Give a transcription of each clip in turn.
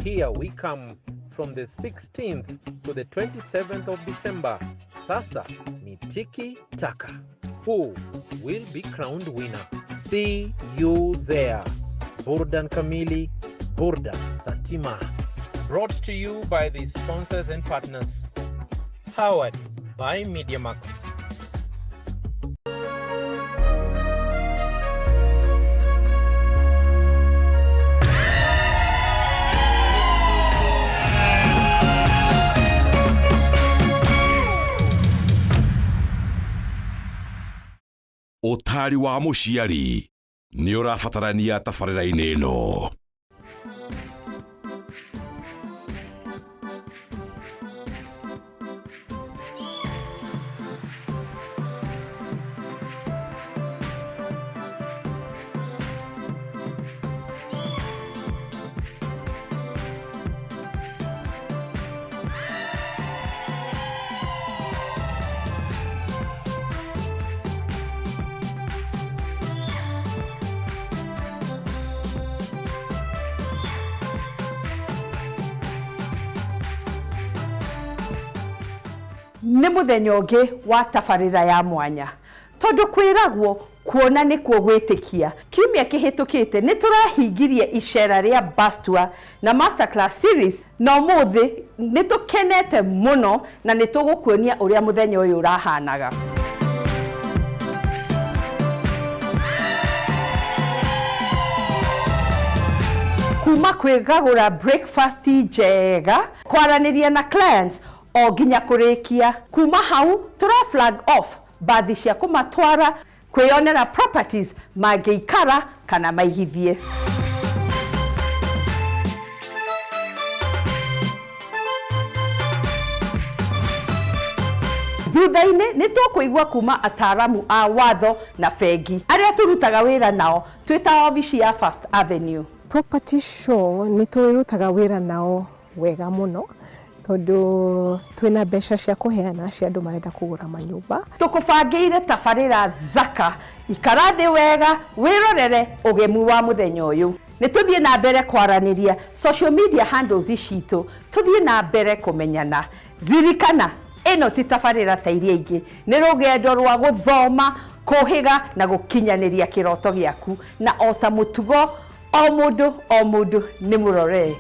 Here we come from the 16th to the 27th of December. Sasa ni tiki taka. Who will be crowned winner? See you there. Burdan Kamili, Burdan Satima. Brought to you by the sponsors and partners. Powered by MediaMax. Ũtari wa mũciari nĩ ũrabatarania tabarĩra-inĩ ĩno. Nĩ mũthenya ũngĩ wa tabarĩra ya mwanya, tondũ kwĩragwo kuona nĩkuo gwĩtĩkia. Kiumia kĩhĩtũkĩte nĩ tũrahingirie icera rĩa bus tour na masterclass series, na ũmũthĩ nĩ tũkenete mũno na nĩ tũgũkuonia ũrĩa mũthenya ũyũ ũrahanaga. Kuma kwĩgagũra breakfast njega, kwaranĩria na clients o nginya kũrĩkia. Kuma hau tũra flag off bathi cia kũmatwara kwĩyonera properties mangĩikara kana maigithie. Thutha-inĩ nĩ tũkũigua kuma ataramu a watho na bengi arĩa tũrutaga wĩra nao twĩ ta obici ya First Avenue. Property Show nĩ tũrutaga wĩra nao wega mũno, tondũ twĩna mbeca cia kũheana cia andũ marenda kũgũra manyũmba. Tũkũbangĩire tabarĩra thaka, ikara thĩ wega wĩrorere ũgemu wa mũthenya ũyũ. Nĩ tũthiĩ na mbere kwaranĩria social media handles citũ, tũthiĩ na mbere kũmenyana. Ririkana, ĩno ti tabarĩra ta iria ingĩ, nĩ rũgendo rwa gũthoma, kũhĩga na gũkinyanĩria kĩroto gĩaku. Na o ta mũtugo, o mũndũ o mũndũ nĩ mũrore.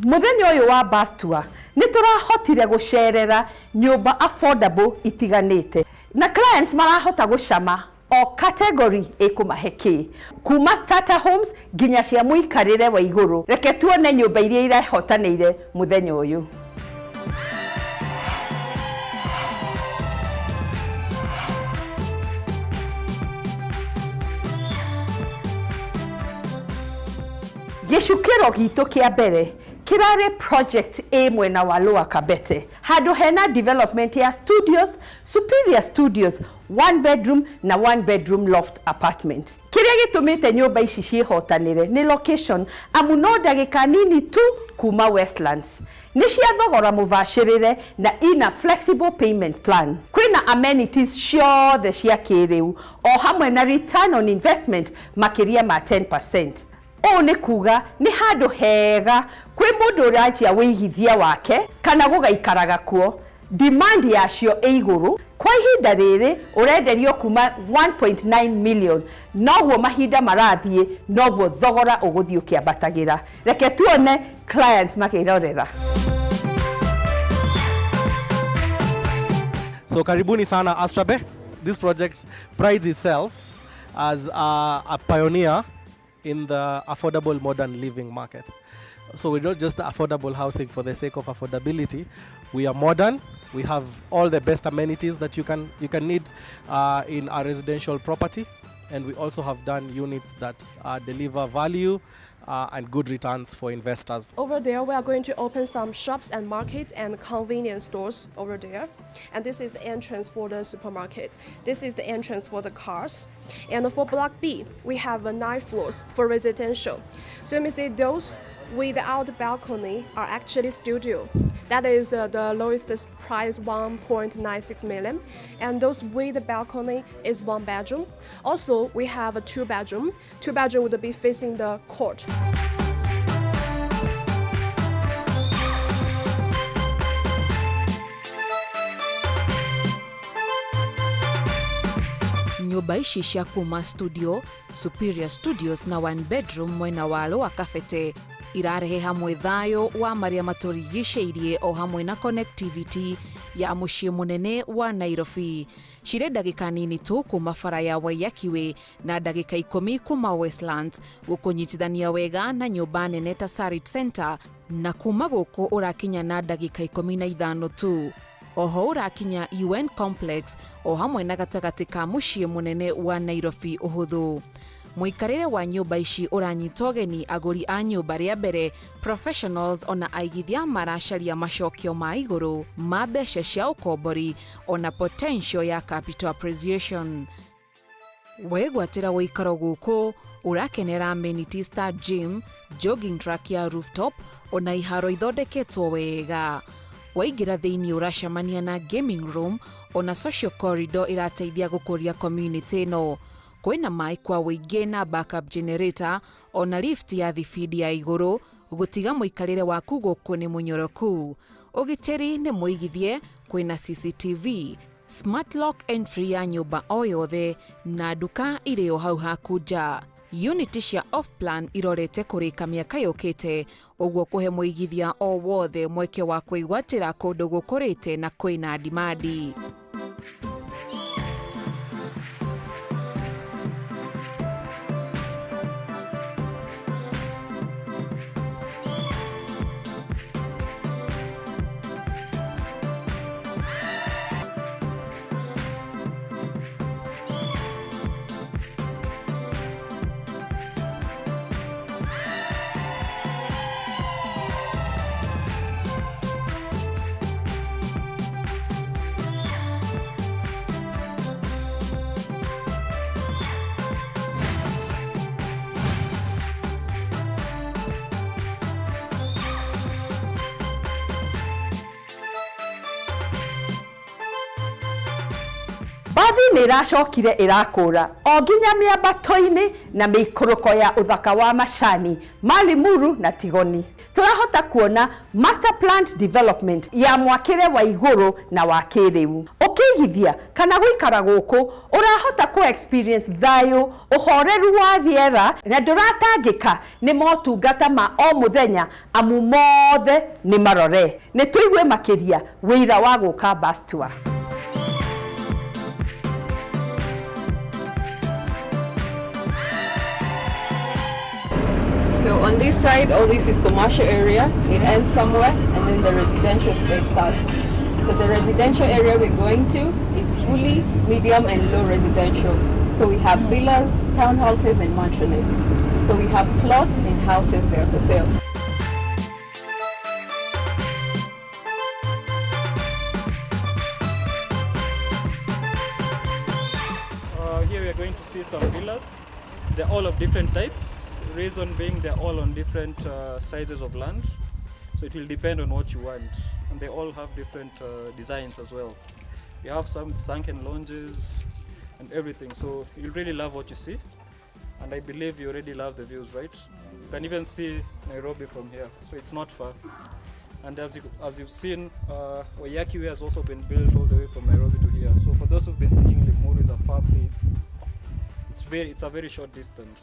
Mũthenya ũyũ wa bus tour nĩ tũrahotire gũcerera nyũmba affordable itiganĩte, na clients marahota gũcama o category ĩkũmahe kĩ, kuma starter homes nginya cia mũikarĩre wa igũrũ. Reke tuone nyũmba iria irehotanĩire mũthenya ũyũ. Gĩcukĩro gitũ kĩa mbere kĩrarĩ project ĩ mwena wa Lower Kabete, handũ hena development ya studios, superior studios, one bedroom na one bedroom loft apartment. Kĩrĩa gĩtũmĩte nyũmba ici ciĩhotanĩre nĩ location, amu no ndagĩka nini tu kuma Westlands. Nĩ cia thogora mũbacĩrĩre na ina flexible payment plan. Kwĩna amenities ciothe cia kĩrĩu o hamwe na return on investment makĩria ma 10%. Ũũ nĩ kuga nĩ handũ hega kwĩ mũndũ ũranjia wĩigithia wake kana gũgaikaraga kuo. Demand yacio ĩ igũrũ. Kwa ihinda rĩrĩ ũrenderio kuma 1.9 million, noguo mahinda marathiĩ noguo thogora ũgũthiĩ ũkĩambatagĩra. Reke tuone clients makĩrorera. So karibuni sana Astrabe. This project prides itself as a pioneer in the affordable modern living market. So we're not just affordable housing for the sake of affordability. We are modern. We have all the best amenities that you can need in a residential property, and we also have done units that deliver value and good returns for investors. Over there, we are going to open some shops and markets and convenience stores over there. And this is the entrance for the supermarket. This is the entrance for the cars. And for Block B, we have nine floors for residential. So you may see those without balcony are actually studio. That is the lowest price 1.96 million, and those with the balcony is one bedroom. Also, we have a two bedroom. Two bedroom would be facing the court. Nyũmba ici cia kuma studio, Superior Studios na one bedroom mwena wa Lower Kabete irarehe hamwe thayũ wa marĩa matũrigicĩirie o hamwe na connectivity ya mũciĩ mũnene wa Nairobi. Cirĩ ndagĩka nini tu kuma bara ya Waiyaki Way na ndagĩka 10 kuma Westlands, gũkũnyitithania wega na nyũmba nene ta Sarit Center, na kuma gũkũ ũrakinya na ndagĩka 15 tu. Oho ũrakinya UN Complex o hamwe na gatagatĩ ka mũciĩ mũnene wa Nairobi ũhũthũ. Mũikarĩre wa nyũmba ici ũranyita ũgeni agũri a nyũmba rĩa mbere, professionals ona aigithia maracaria macokio ma igũrũ ma mbeca cia ũkombori ona potential ya capital appreciation. Wegwatĩra ũikaro gũkũ ũrakenera amenities ta gym, jogging track ya rooftop ona iharo ithondeketwo wega. Waingĩra thĩinĩ ũracemania na gaming room ona social corridor ĩrateithia gũkũria community ĩno. Kwĩna maĩ kwa ũingĩ na backup generator ona lift ya thibindi ya igũrũ gũtiga mũikarĩre waku gũkũ nĩ mũnyoroku. Ũgitĩri nĩ mũigithie, kwĩna CCTV, smart lock entry ya nyũmba o yothe na nduka irĩ o hau haku nja. Unit cia off plan irorete kũrĩka mĩaka yũkĩte, ũguo kũhe mũigithia o wothe mweke wa kwĩgwatĩra kũndũ gũkũrĩte na kwĩna demand. Mbathi nĩ ĩracokire ĩrakũra o nginya mĩambato-inĩ na mĩikũrũko ya ũthaka wa macani ma Limuru na Tigoni. Tũrahota kuona master plan development ya mwakĩre wa igũrũ na wa kĩrĩu. Ũkĩigithia kana gũikara gũkũ ũrahota kũ experience thayũ, ũhoreru wa rĩera na ndũratangĩka nĩ motungata ma o mũthenya amu mothe nĩ marore. Nĩ tũigue makĩria wĩira wa gũka bus tour. So on this side, all this is commercial area. It ends somewhere, and then the residential space starts. So the residential area we're going to is fully medium and low residential. So we have villas, townhouses, and mansionettes. So we have plots and houses there for sale. Here we are going to see some villas. They're all of different types. Reason being, they're all on different sizes of land. So it will depend on what you want. And they all have different designs as well. You have some sunken lounges and everything. So you'll really love what you see. And I believe you already love the views, right? You can even see Nairobi from here. So it's not far. And as you've seen, Waiyaki Way has also been built all the way from Nairobi to here. So for those who've been thinking Limuru is a far place, it's a very short distance.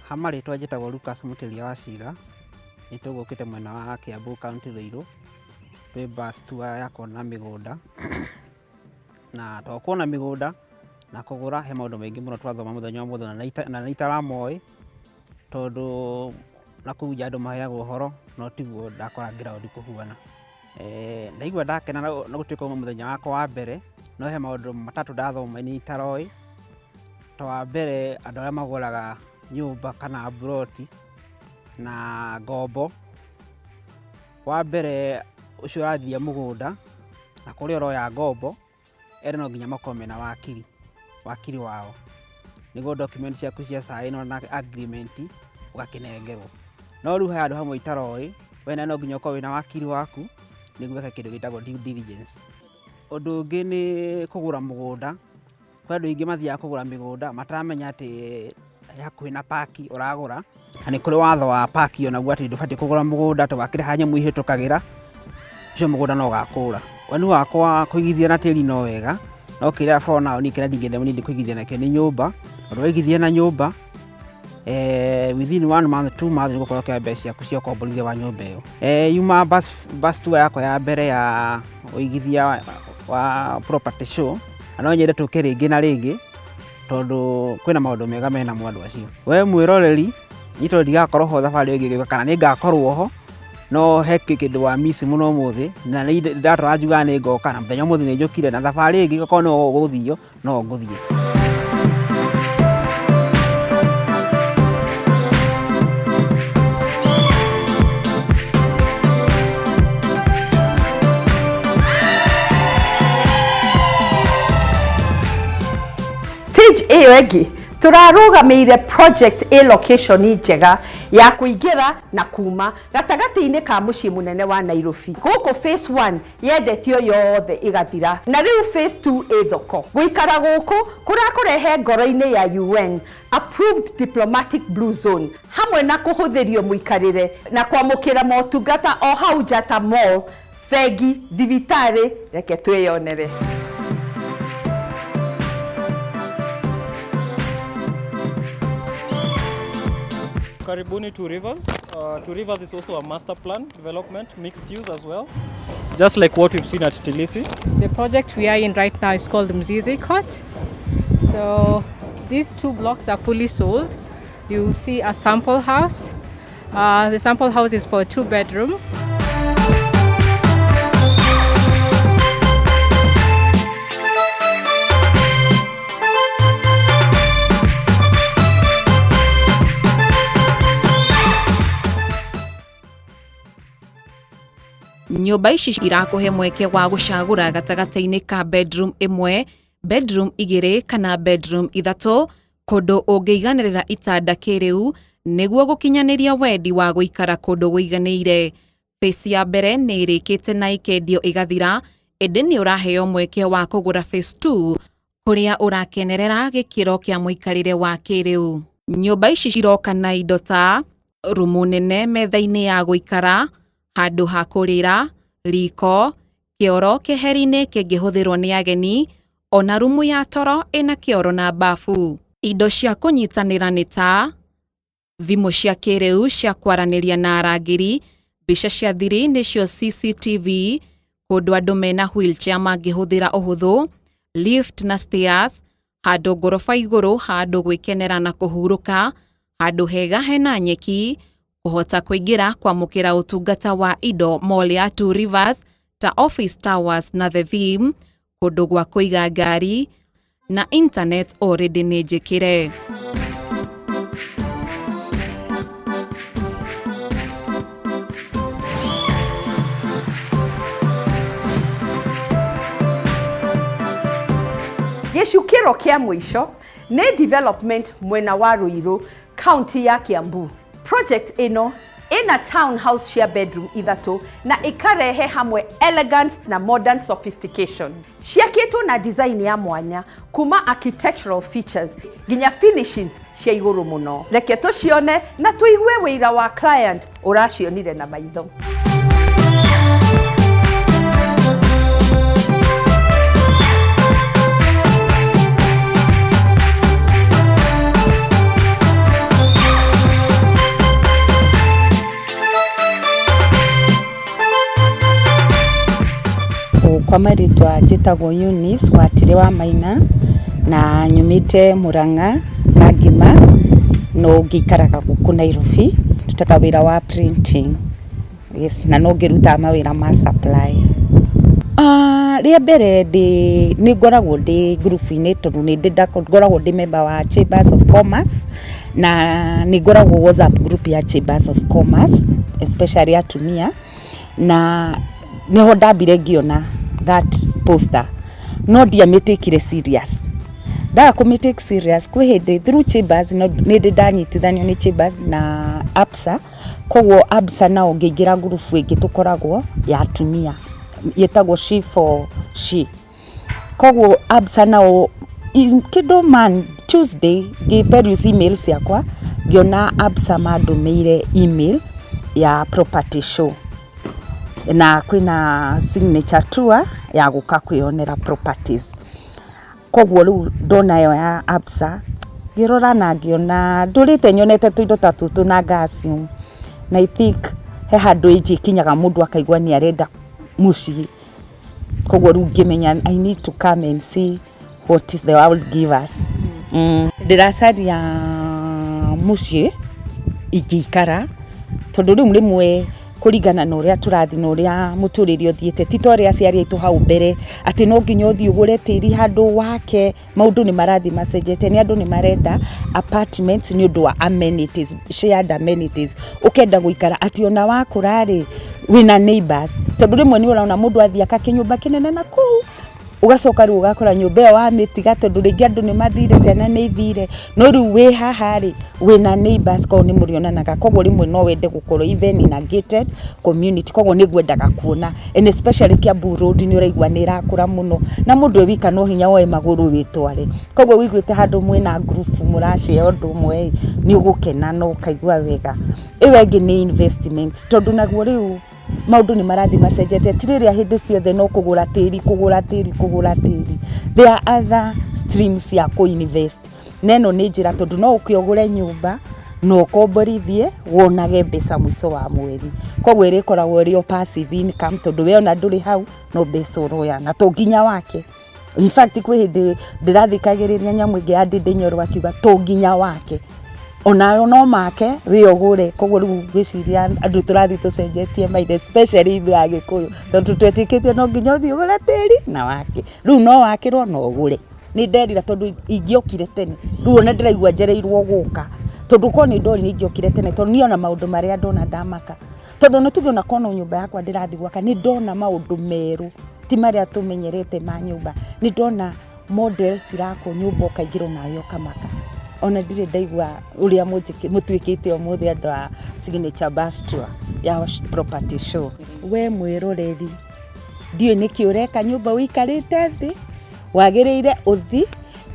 Ha marĩtwa njĩtagwo Lucas Mũtĩria wa Cira. Nĩ tũgũkĩte mwena wa Kiambu County, Ruiru, twĩ bus tour ya kuona mĩgũnda. Na to kuona mĩgũnda na kũgũra, he maũndũ maingĩ mũno twathoma mũthenya wa ũmũthĩ na nĩ itaramoĩ, tondũ na kũu nja andũ maheagwo ũhoro no tiguo ndakora ground kũhuana. Ndaigua ndakena na gũtuĩka uma mũthenya wakwa wa mbere, no he maũndũ matatũ ndathoma nĩ itaroĩ. Ta wa mbere, andũ arĩa magũraga nyũmba kana mburoti na ngombo, wa mbere ũcio ũrathiĩ mũgũnda na kũrĩa ũroya ngombo ere no nginya makorwo mena wakiri. wakiri wao nĩguo document ciaku cia sign na agreement ũgakĩnengerwo. No rĩu he handũ hamwe itaroĩ, we no nginya ũkorwo wĩna wakiri waku nĩguo wĩke kĩndũ gĩtagwo due diligence. Ũndũ ũngĩ nĩ kũgũra mũgũnda, kwĩ andũ aingĩ mathiaga kũgũra mĩgũnda mataramenya atĩ hakuhĩ na paki ũragũra, na nĩ kũrĩ watho wa paki onaguo atĩ ndũbatiĩ kũgũra mũgũnda tondũ harĩa nyamũ ihĩtũkagĩra, ũcio mũgũnda no ũgakũra. Woni wakwa kũigithia na tĩri no wega, no kĩrĩa for now niĩ kĩrĩa ndingĩenda niĩ kũigithia nakĩo nĩ nyũmba, tondũ waigithia na nyũmba within 1 month 2 months nĩ ũgũkorwo ũkĩoya mbeca ciaku cia ũkomborithia wa nyũmba ĩyo. Yuma bus tour yakwa ya mbere ya ũigithia wa property show, na no nyende tũke rĩngĩ na rĩngĩ tondũ kwĩna maũndũ mega menamo andũ acio. We mwĩroreri, niĩ tondũ ndigakorwo ho thabarĩ ĩyo ĩngĩ ĩgĩũka kana nĩ ngakorwo ho, no he kĩndũ wa miss mũno ũmũthĩ, na nĩ ndatũra njugaga nĩ ngoka na mũthenya ũmũthĩ nĩ njũkire, na thabarĩ ĩngĩ okorwo no gũthio no ngũthiĩ. Stage ĩyo ĩngĩ tũrarũgamĩire project ĩ location njega ya kũingĩra na kuma gatagatĩ-inĩ ka mũciĩ mũnene wa Nairobi. Gũkũ phase 1 yendetio yothe ĩgathira na rĩu phase 2 ĩ thoko. Gũikara gũkũ kũrakũrehe ngoro-inĩ ya UN approved diplomatic blue zone hamwe na kũhũthĩrio mũikarĩre na kwamũkĩra motungata o hau Njata Mall, bengi, thibitarĩ. Reke twĩyonere. Karibuni Two Rivers. Two Rivers is also a master plan development, mixed use as well, just like what we've seen at Tilisi. The project we are in right now is called Mzizi Court. So these 2 blocks are fully sold. You'll see a sample house. The sample house is for a 2-bedroom. Nyũmba ici irakũhe mweke wa gũcagũra gatagatĩ-inĩ ka bedroom ĩmwe, bedroom 2 kana bedroom 3, kũndũ ũngĩiganĩrĩra itanda kĩrĩu nĩguo gũkinyanĩria wendi wa gũikara kũndũ gũiganĩire. Phase ya mbere nĩ ĩrĩkĩte na ĩkendio ĩgathira, ĩndĩ nĩ ũraheo mweke wa kũgũra phase 2 kũrĩa ũrakenerera gĩkĩro kĩa mũikarĩre wa kĩrĩu. Nyũmba ici iroka na indo ta rumu nene metha-inĩ ya gũikara, handũ ha kũrĩra, riko, kĩoro keheri-inĩ kĩngĩhũthĩrwo nĩ ageni, ona rumu ya toro ĩna kĩoro na bafu. Indo cia kũnyitanĩra nĩ ta thimũ cia kĩrĩu cia kwaranĩria na arangĩri, mbica cia thiri nĩcio CCTV, kũndũ andũ mena wheelchair mangĩhũthĩra ũhũthũ, lift na stairs, handũ ngoroba igũrũ, handũ gwĩkenera na kũhurũka, handũ hega hena nyeki, kũhota kũingĩra kwamũkĩra ũtungata wa indo mall ya Two Rivers ta Office Towers na The Theme, kũndũ gwa kũiga ngari na internet already nĩ njĩkĩre. Gĩcukĩro kĩa mũico nĩ development mwena wa Ruiru, county ya Kiambu. Project ĩno ĩna townhouse cia bedroom 3 na ĩkarehe hamwe elegance na modern sophistication. Ciakĩtwo na design ya mwanya kuma architectural features nginya finishings cia igũrũ mũno. Reke tũcione na tũigue wĩira wa client ũracionire na maitho. Kwa marĩtwa njĩtagwo Eunice Watire wa Maina na nyumĩte Murang'a Kangima no ngĩikaraga gũkũ Nairobi. Ndutaga wĩra wa printing. Yes, na no ngĩrutaga mawĩra ma supply. Rĩa mbere nĩ ngoragwo ndĩ group-inĩ tondũ nĩ ngoragwo ndĩ member wa Chambers of Commerce na nĩ ngoragwo WhatsApp group ya Chambers of Commerce especially atumia, na niho ndambire ngĩona that poster no ndiamĩtĩkire serious. Ndaga kũmĩ take serious kwĩ hĩndĩ through Chambers no nĩ ndĩ ndanyitithanio nĩ Chambers na Absa, koguo Absa nao ngĩingĩra ngurubu ĩngĩ tũkoragwo ya atumia ĩtagwo She for She. Koguo Absa nao kĩndũ man Tuesday ngĩ peruse email ciakwa ngĩona Absa mandũmĩire email ya property show na kwĩna signature tour ya gũka kwĩyonera properties. Koguo rĩu ndona ĩyo ya Absa ngĩrora na ngĩona ndũrĩte nyonete tũindo ta tũtũ na nga assume na I think he handũ age ĩkinyaga mũndũ akaigua nĩ arenda mũciĩ. Koguo rĩu ngĩmenya I need to come and see what is the world give us. Ndĩracaria mũciĩ ingĩikara tondũ rĩu rĩmwe kũringana na ũrĩa tũrathiĩ na ũrĩa mũtũrĩre ũthiĩte ti ta ũrĩa aciari aitũ hau mbere atĩ no nginya ũthiĩ ũgũre tĩri handũ wake, maũndũ nĩ marathiĩ macenjetie, nĩ andũ nĩ marenda apartments nĩ ũndũ wa amenities, shared amenities, ũkenda gũikara atĩ ona wakũra rĩ wĩna neighbors, tondũ rĩmwe nĩ ũrona mũndũ athiĩ aka kĩnyũmba kĩnene na kũu ũgacoka rĩu ũgakora nyũmba ĩyo wamĩtiga tondũ rĩngĩ andũ nĩ mathire, ciana nĩ ithire, no rĩu wĩ haha rĩ wĩna neighbors koguo nĩ mũrĩonanaga, koguo rĩmwe no wende gũkorwo even in a gated community, koguo nĩ ngwendaga kuona and especially Kiambu Road nĩ ũraigua nĩ ĩrakũra mũno na mũndũ e wika no hinya woe magũrũ wĩtware, koguo wĩiguĩte handũ mwĩna group mũracare ũndũ ũmwe ĩ nĩ ũgũkena na ũkaigua wega. Ĩyo ĩngĩ nĩ investment tondũ naguo rĩu maũndũ nĩ marathiĩ macenjetie, ti rĩrĩa hĩndĩ ciothe no kũgũra tĩri, kũgũra tĩri, kũgũra tĩri, there are other streams cia kũ invest na ĩno nĩ njĩra tondũ no ũke ũgũre nyũmba na ũkomborithie wonage mbeca mũico wa mweri, koguo ĩrĩkoragwo ĩrĩ o passive income tondũ we ona ndũrĩ hau no mbeca ũroya na to nginya wake. In fact kwĩ hĩndĩ ndĩrathikagĩrĩria nyamũ ĩngĩ ya Ndindi Nyoro akiuga to nginya wake onayo no make we ũgũre, koguo rĩu ngwĩciria andũ tũrathiĩ tũcenjetie mind especially ithuĩ Agĩkũyũ tondũ twetĩkĩtie no nginya ũthiĩ ũgũre tĩri na wake, rĩu no wakĩrwo na ũgũre. Nĩ nderira tondũ ingĩokire tene, rĩu ona ndĩraigua njereirwo gũka tondũ korwo nĩ ndorire ingĩokire tene tondũ niĩ ona maũndũ marĩa ndona ndamaka, tondũ nĩ tuge ona korwo no nyũmba yakwa ndĩrathiĩ gwaka nĩ ndona maũndũ merũ ti marĩa tũmenyerete ma nyũmba, nĩ ndona models cirakwo nyũmba ũkaingĩra onawe ũkamaka, ona ndirĩ ndaigua ũrĩa mũtuĩkĩte ũmũthĩ andũ a Signature Bus Tour ya property show. We mwĩroreri ndiũĩ nĩkĩ ũreka nyũmba ũikarĩte thĩ, wagĩrĩire ũthi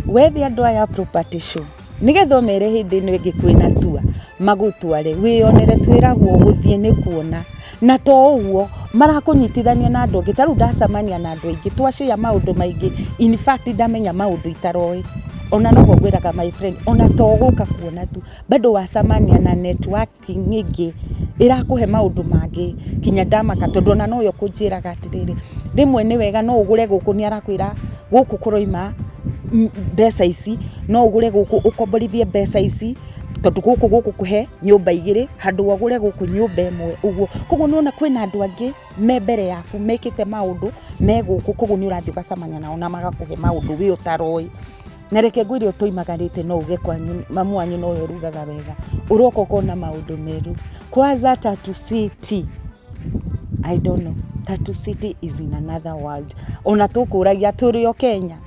wethe andũ aya a property show nĩgetha ũmere hĩndĩ ĩno ĩngĩ kwĩna tour magũtware wĩyonere, twĩragwo gũthiĩ nĩ kuona na to ũguo marakũnyitithania na andũ angĩ, ta rĩu ndacemania na andũ aingĩ twacare maũndũ maingĩ, in fact ndamenya maũndũ itaroĩ, ona noguo ngwĩraga my friend ona to gũka kuona tu bado wacemania na networking ĩngĩ ĩrakũhe maũndũ mangĩ nginya ndamaka tondũ ona nowe ũkũnjĩraga atĩrĩrĩ rĩmwe nĩ wega no ũgũre gũkũ nĩ arakwĩra gũkũ kũroima mbeca ici, no ũgũre gũkũ ũkomborithie mbeca ici tondũ gũkũ gũgũkũhe nyũmba igĩrĩ handũ wa ũgũre gũkũ nyũmba ĩmwe ũguo. Koguo nĩ wona kwĩna andũ angĩ me mbere yaku mekĩte maũndũ me gũkũ koguo nĩ ũrathiĩ ũgacemania nao na magakũhe maũndũ we ũtaroĩ. Na reke ngwĩre ũtoimagarĩte no uge kwanyu mamu wanyu nowe ũrugaga wega, ũroka ũkona maũndũ merũ. Kwanza Tatu City, I don't know, Tatu City is in another world. Ona tũkũragia tũrĩ o Kenya,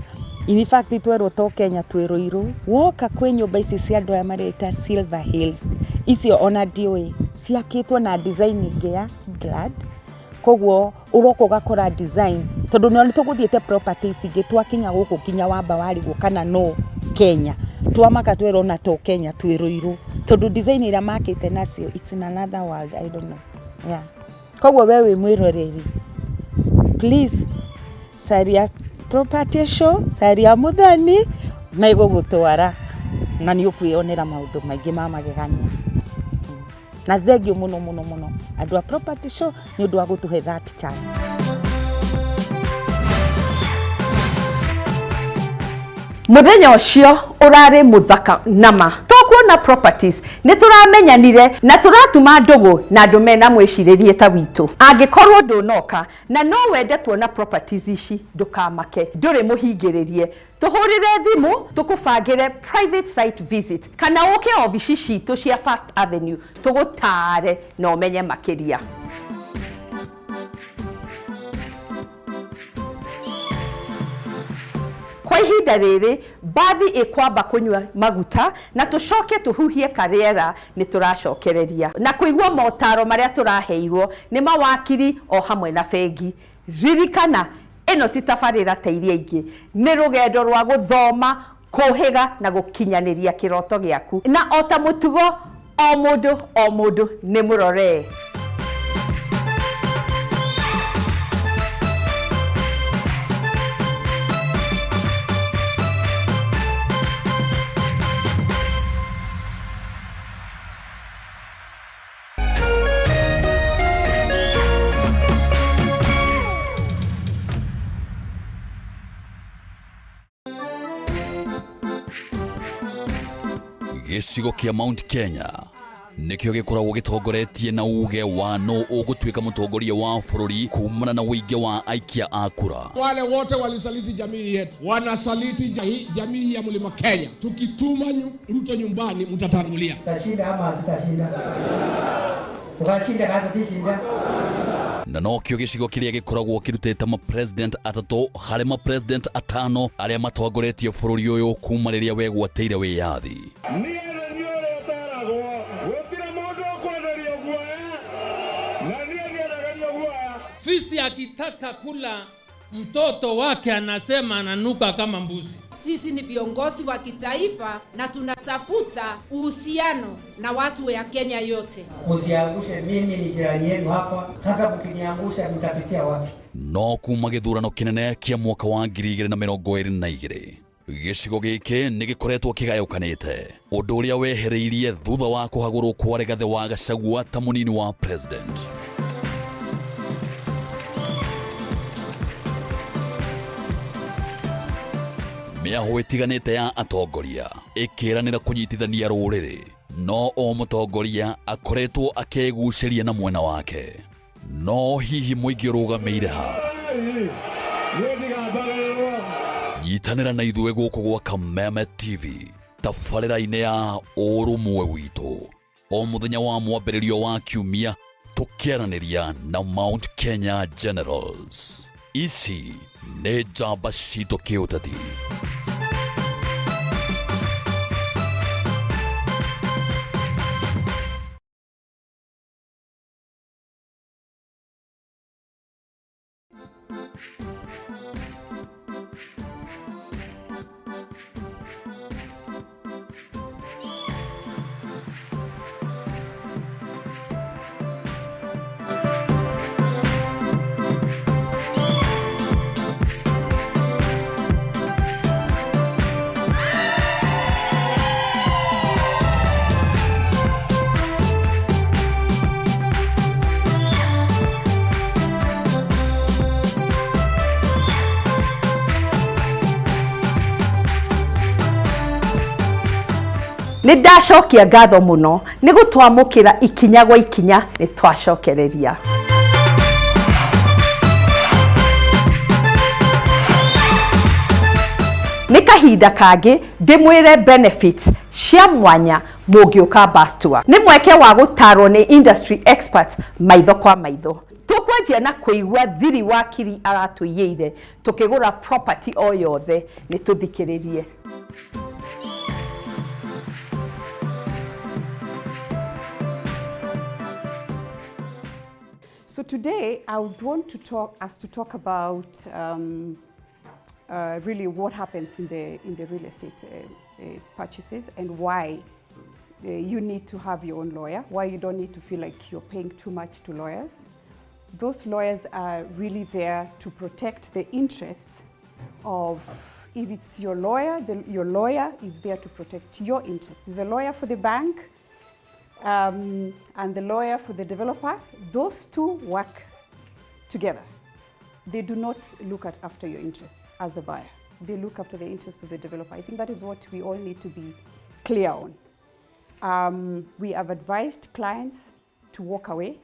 in fact twerwo to Kenya twĩ Ruiru. Woka kwĩ nyũmba ici cia andũ aya mareta Silver Hills, icio ona ndiũĩ ciakĩtwo na design ĩngĩ ya England, koguo ũroka ũgakora design tondũ nĩ tũgũthiĩte properties ingĩ twakinya gũkũ nginya wamba warigwo kana no Kenya, twamaka twerwo ona to Kenya twĩ Ruiru tondũ design ĩrĩa makĩte nacio it's in another world, I don't know. Yeah. Koguo we wĩ mwĩroreri please caria property show, caria Mũthoni na ĩgũgũtwara na nĩ ũkwĩyonera maũndũ maingĩ ma magegania. Na thengiũ mũno mũno mũno andũ a property show nĩ ũndũ wa gũtũhe that chance. Muthenya ũcio ũrarĩ mũthaka nama tũkuona properties nĩ tũramenyanire na tũratuma ndũgũ na andũ mena mwĩcirĩrie ta witũ. Angĩkorwo ndũnoka na no wende kuona properties ici, ndũkamake, ndũrĩ mũhingĩrĩrie, tũhũrĩre thimũ tũkũbangĩre private site visit kana ũke obici citũ cia First Avenue tũgũtare na ũmenye makĩria. Kwa ihinda Ihinda rĩrĩ mbathi ĩkwamba kũnyua maguta na tũcoke tũhuhie karĩera nĩ tũracokereria na kũigua motaro marĩa tũraheirwo nĩ mawakiri o hamwe na bengi. Ririkana ĩno ti tabarĩra ta iria ingĩ, nĩ rũgendo rwa gũthoma, kũhĩga na gũkinyanĩria kĩroto gĩaku. Na o ta mũtugo o mũndũ o mũndũ nĩ mũroree. Gĩcigo kĩa Mount Kenya nĩkĩo gĩkoragwo gĩtongoretie na uge wa no ũgũtuĩka mũtongoria wa bũrũri kumana na ũingĩ wa aikia a kura. Wale wote walisaliti jamii yetu, wanasaliti jamii ya Mlima Kenya. Tukituma Ruto nyumbani, mtatangulia. Tutashinda ama hatutashinda? Tukashinda kana tutishinda? Na nokĩo gĩcigo kĩrĩa gĩkoragwo kĩrutĩte mapresident atatũ harĩ mapresident atano arĩa matongoretie bũrũri ũyũ kuma rĩrĩa wegwatĩire wĩyathi. Fisi akitaka kula mtoto wake anasema ananuka kama mbuzi. Sisi ni viongozi wa kitaifa na tunatafuta uhusiano na watu ya Kenya yote. Usiangushe, mimi ni jirani yenu hapa. Sasa mkiniangusha mtapitia wapi? No kuma gĩthurano kĩnene kĩa mwaka wa 2022 gĩcigo gĩkĩ nĩ gĩkoretwo kĩgayũkanĩte, ũndũ ũrĩa wehereirie thutha wa kũhagũrwo kwa Rigathĩ wa Gachagua ta mũnini wa president. Mĩahũ ĩtiganĩte ya atongoria ĩkĩranĩra kũnyitithania rũrĩrĩ, no o mũtongoria akoretwo akĩgucĩria na mwena wake. No hihi mũingĩ ũrũgamĩire ha? Nyitanĩra na ithuĩ gũkũ gwa Kameme TV tabarĩra-inĩ ya ũrũmwe witũ o mũthenya wa mwambĩrĩrio wa kiumia, tũkĩaranĩria na Mount Kenya Generals. Ici nĩ njamba citũ kĩũteti. Nĩ ndacokia ngatho mũno nĩ gũtwamũkĩra ikinya gwa ikinya, nĩ twacokereria. Nĩ kahinda kangĩ ndĩmwĩre benefits cia mwanya mũngĩũka bus tour. Nĩ mweke wa gũtarwo nĩ industry experts maitho kwa maitho. Tũkwanjia na kũigua thiri wakiri aratũiyĩire tũkĩgũra property o yothe, nĩ tũthikĩrĩrie. So today I would want to talk about really what happens in the real estate purchases and why you need to have your own lawyer, why you don't need to feel like you're paying too much to lawyers. Those lawyers are really there to protect the interests of, if it's your lawyer, your lawyer is there to protect your interests. The lawyer for the bank and the lawyer for the developer, those two work together. They do not look at after your interests as a buyer. They look after the interests of the developer. I think that is what we all need to be clear on. We have advised clients to walk away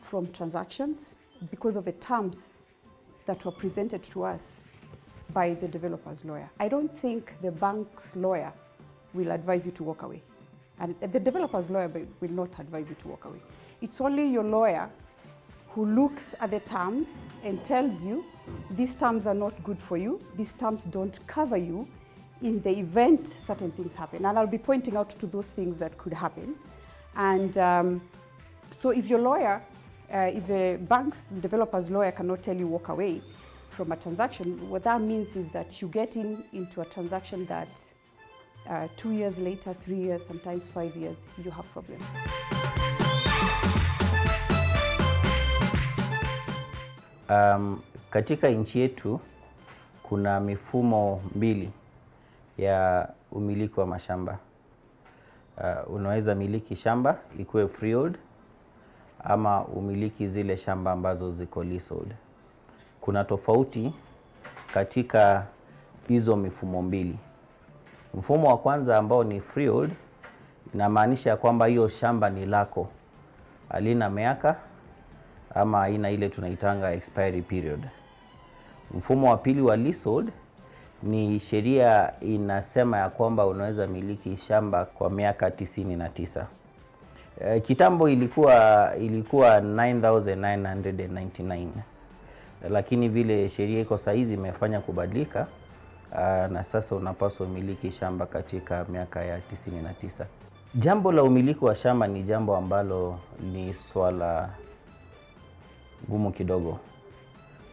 from transactions because of the terms that were presented to us by the developer's lawyer. I don't think the bank's lawyer will advise you to walk away. And the developer's lawyer will not advise you to walk away. It's only your lawyer who looks at the terms and tells you these terms are not good for you, these terms don't cover you in the event certain things happen. And I'll be pointing out to those things that could happen. And so if your lawyer, if the bank's developer's lawyer cannot tell you walk away from a transaction, what that means is that you get into a transaction that 2 years later, 3 years, sometimes 5 years, you have problems. Katika nchi yetu kuna mifumo mbili ya umiliki wa mashamba. Unaweza miliki shamba ikuwe freehold ama umiliki zile shamba ambazo ziko leasehold. Kuna tofauti katika hizo mifumo mbili. Mfumo wa kwanza ambao ni freehold inamaanisha kwamba hiyo shamba ni lako, halina miaka ama haina ile tunaitanga expiry period. Mfumo wa pili wa leasehold ni sheria inasema ya kwamba unaweza miliki shamba kwa miaka 99. Kitambo ilikuwa 9,999, lakini vile sheria iko saizi imefanya kubadilika, na sasa unapaswa umiliki shamba katika miaka ya 99. Jambo la umiliki wa shamba ni jambo ambalo ni swala gumu kidogo.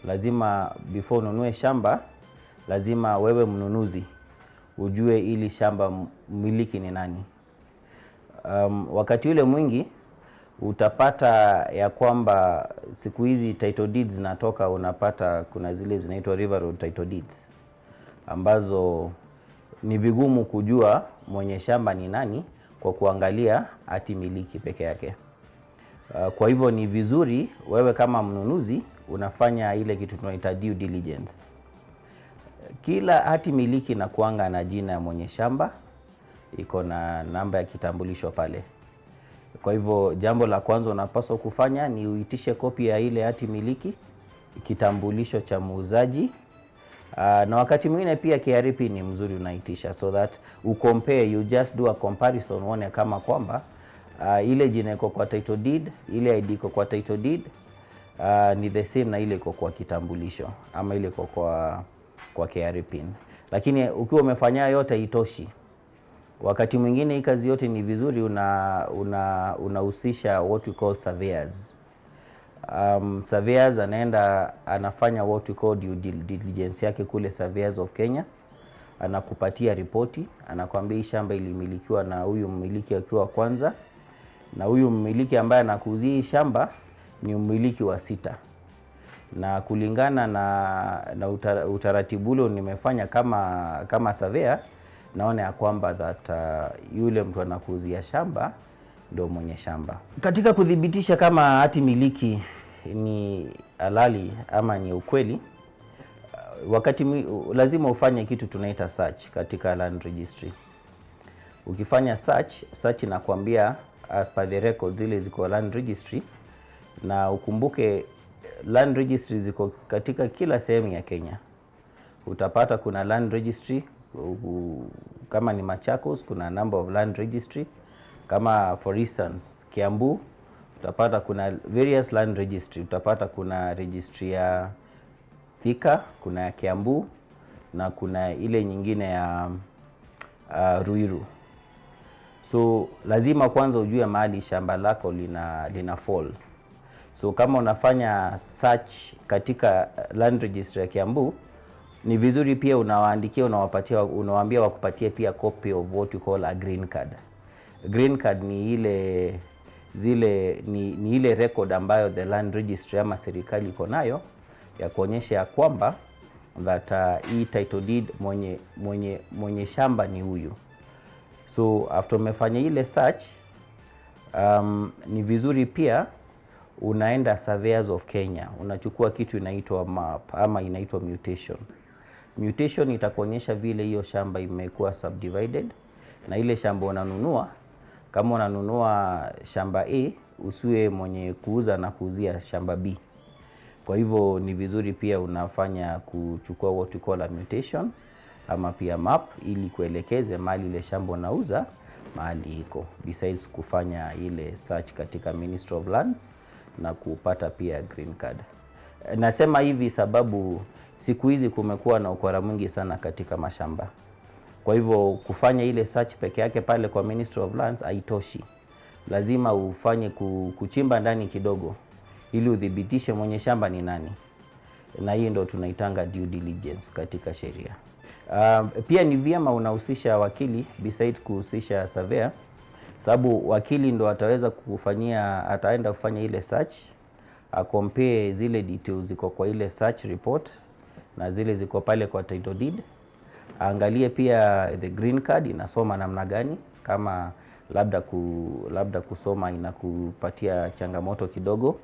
Lazima before ununue shamba, lazima wewe mnunuzi ujue ili shamba mmiliki ni nani. Wakati ule mwingi utapata ya kwamba siku hizi title deeds zinatoka, unapata kuna zile zinaitwa River Road title deeds ambazo ni vigumu kujua mwenye shamba ni nani kwa kuangalia hati miliki peke yake. Kwa hivyo ni vizuri wewe kama mnunuzi unafanya ile kitu tunaita due diligence. Kila hati miliki inakuanga na jina ya mwenye shamba, iko na namba ya kitambulisho pale. Kwa hivyo jambo la kwanza unapaswa kufanya ni uitishe kopi ya ile hati miliki, kitambulisho cha muuzaji, na wakati mwingine pia KRA PIN ni mzuri unaitisha, so that ucompare, you just do a comparison uone kama kwamba ile jina iko kwa title deed, ile ID iko kwa title deed ni the same na ile iko kwa kitambulisho ama ile iko kwa KRA PIN. Lakini ukiwa umefanya yote haitoshi. Wakati mwingine hii kazi yote ni vizuri unahusisha what we call surveyors. Surveyors anaenda anafanya what we call due diligence yake kule Surveyors of Kenya, anakupatia ripoti, anakuambia hii shamba ilimilikiwa na huyu mmiliki akiwa kwanza, na huyu mmiliki ambaye anakuuzia hii shamba ni mmiliki wa 6. Na kulingana na utaratibu ule nimefanya kama surveyor, naona ya kwamba that yule mtu anakuuzia shamba ndio mwenye shamba. Katika kudhibitisha kama hati miliki ni halali ama ni ukweli, wakati lazima ufanye kitu tunaita search katika land registry. Ukifanya search inakwambia as per the records zile ziko land registry, na ukumbuke land registry ziko katika kila sehemu ya Kenya. Utapata kuna land registry kama ni Machakos, kuna number of land registry. Kama for instance Kiambu, utapata kuna various land registry. Utapata kuna registry ya Thika, kuna ya Kiambu na kuna ile nyingine ya Ruiru. So lazima kwanza ujue mahali shamba lako lina fall. So kama unafanya search katika land registry ya Kiambu, ni vizuri pia unawaandikia, unawapatia, unawaambia wakupatie pia copy of what you call a green card. Green card ni ile zile ni ile record ambayo the land registry ama serikali iko nayo ya kuonyesha ya kwamba that hii title deed mwenye shamba ni huyu. So after umefanya ile search, ni vizuri pia unaenda Surveyors of Kenya, unachukua kitu inaitwa map ama inaitwa mutation. Mutation itakuonyesha vile hiyo shamba imekuwa subdivided, na ile shamba unanunua, kama unanunua shamba A, usiwe mwenye kuuza na kuuzia shamba B. Kwa hivyo ni vizuri pia unafanya kuchukua what you call a mutation ama pia map ili kuelekeze mahali ile shamba unauza mahali iko, besides kufanya ile search katika Ministry of Lands na kupata pia green card. Nasema hivi sababu siku hizi kumekuwa na ukora mwingi sana katika mashamba. Kwa hivyo kufanya ile search peke yake pale kwa Ministry of Lands haitoshi, lazima ufanye kuchimba ndani kidogo ili uthibitishe mwenye shamba ni nani, na hii ndo tunaitanga due diligence katika sheria. Pia ni vyema unahusisha wakili beside kuhusisha surveyor, sababu wakili ndo ataweza kukufanyia, ataenda kufanya ile search, akompare zile details ziko kwa ile search report na zile ziko pale kwa title deed, aangalie pia the green card inasoma namna gani, kama labda kusoma inakupatia changamoto kidogo.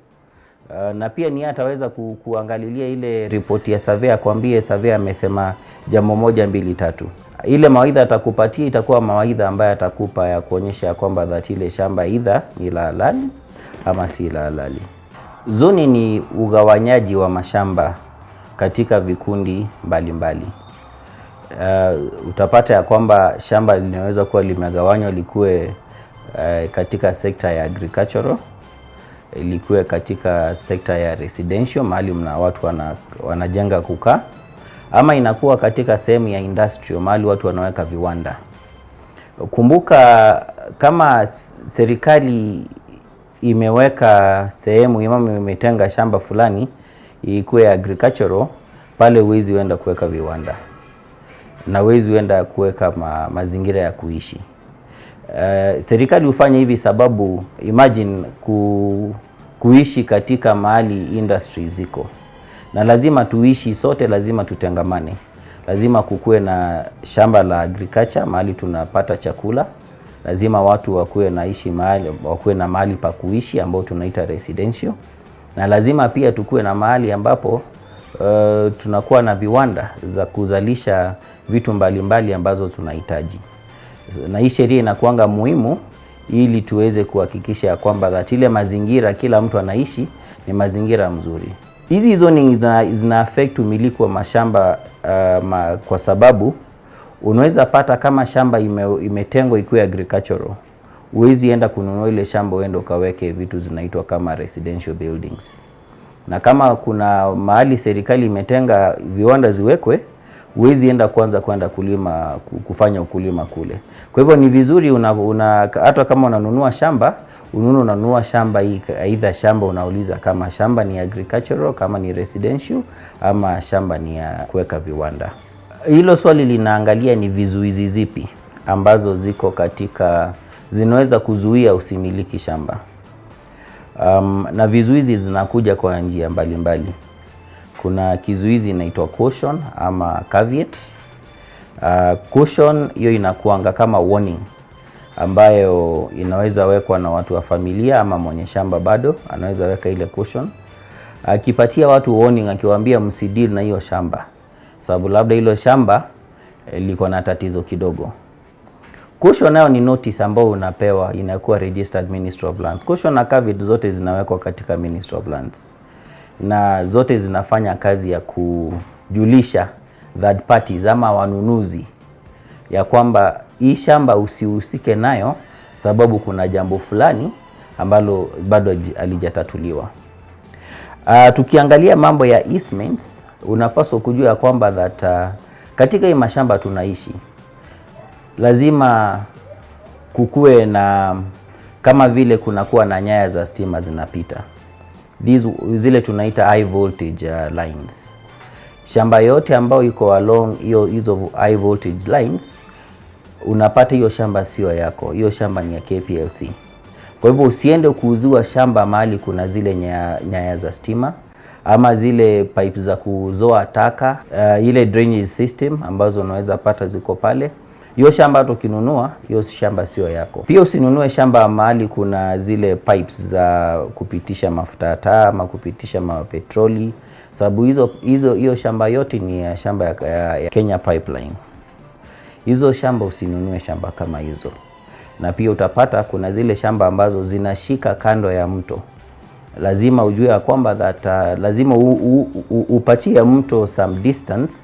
Na pia ni ataweza kuangalilia ile ripoti ya survey, akwambie survey amesema jambo moja mbili tatu. Ile mawaidha atakupatia itakuwa mawaidha ambayo atakupa ya kuonyesha ya kwamba that ile shamba either ni la halali ama si la halali. Zoni ni ugawanyaji wa mashamba katika vikundi mbalimbali. Utapata ya kwamba shamba linaweza kuwa limegawanywa likuwe katika sekta ya agricultural, likuwe katika sekta ya residential mahali mna watu wanajenga kukaa, ama inakuwa katika sehemu ya industrial mahali watu wanaweka viwanda. Kumbuka kama serikali imeweka sehemu ama imetenga shamba fulani ikuwe agricultural, pale huwezi uenda kuweka viwanda na huwezi uenda kuweka mazingira ya kuishi. Serikali hufanya hivi sababu imagine kuishi katika mahali industry ziko, na lazima tuishi sote, lazima tutengamane, lazima kukuwe na shamba la agriculture mahali tunapata chakula, lazima watu wakuwe naishi mahali, wakuwe na mahali pa kuishi ambao tunaita residential, na lazima pia tukuwe na mahali ambapo tunakuwa na viwanda za kuzalisha vitu mbalimbali ambazo tunahitaji. Na hii sheria inakuanga muhimu ili tuweze kuhakikisha kwamba that ile mazingira kila mtu anaishi ni mazingira mzuri. Hizi zoning zina affect umiliki wa mashamba kwa sababu unaweza pata kama shamba imetengwa ikuwe agricultural, huwezi enda kununua ile shamba uende ukaweke vitu zinaitwa kama residential buildings. Na kama kuna mahali serikali imetenga viwanda ziwekwe, huwezi enda kwanza kwenda kulima, kufanya ukulima kule. Kwa hivyo ni vizuri hata kama unanunua shamba, unanunua shamba hii, aidha shamba unauliza kama shamba ni agricultural, kama ni residential, ama shamba ni ya kuweka viwanda. Hilo swali linaangalia ni vizuizi zipi ambazo ziko katika zinaweza kuzuia usimiliki shamba. Na vizuizi zinakuja kwa njia mbalimbali. Kuna kizuizi inaitwa caution ama caveat. Caution hiyo inakuanga kama warning ambayo inaweza wekwa na watu wa familia ama mwenye shamba bado anaweza weka ile caution. Akipatia watu warning akiwaambia msideal na hiyo shamba, sababu labda hilo shamba liko na tatizo kidogo. Caution nayo ni notice ambayo unapewa, inakuwa registered Ministry of Lands. Caution na caveat zote zinawekwa katika Ministry of Lands, na zote zinafanya kazi ya kujulisha third parties ama wanunuzi ya kwamba hii shamba usihusike nayo sababu kuna jambo fulani ambalo bado halijatatuliwa. Tukiangalia mambo ya easements, unapaswa kujua kwamba that katika hii mashamba tunaishi lazima kukue na kama vile kunakuwa na nyaya za stima zinapita. These, zile tunaita high voltage lines. Shamba yote ambayo iko along hizo high voltage lines, unapata hiyo shamba sio yako, hiyo shamba ni ya KPLC. Kwa hivyo usiende kuuziwa shamba mahali kuna zile nyaya za stima ama zile pipe za kuzoa taka, ile drainage system ambazo unaweza pata ziko pale. Hiyo shamba hata ukinunua, hiyo shamba sio yako. Pia usinunue shamba mahali kuna zile pipes za kupitisha mafuta ya taa ama kupitisha mapetroli, sababu hiyo shamba yote ni ya shamba ya Kenya Pipeline. Hizo shamba usinunue shamba kama hizo. Na pia utapata kuna zile shamba ambazo zinashika kando ya mto. Lazima ujue ya kwamba that lazima upatie mto some distance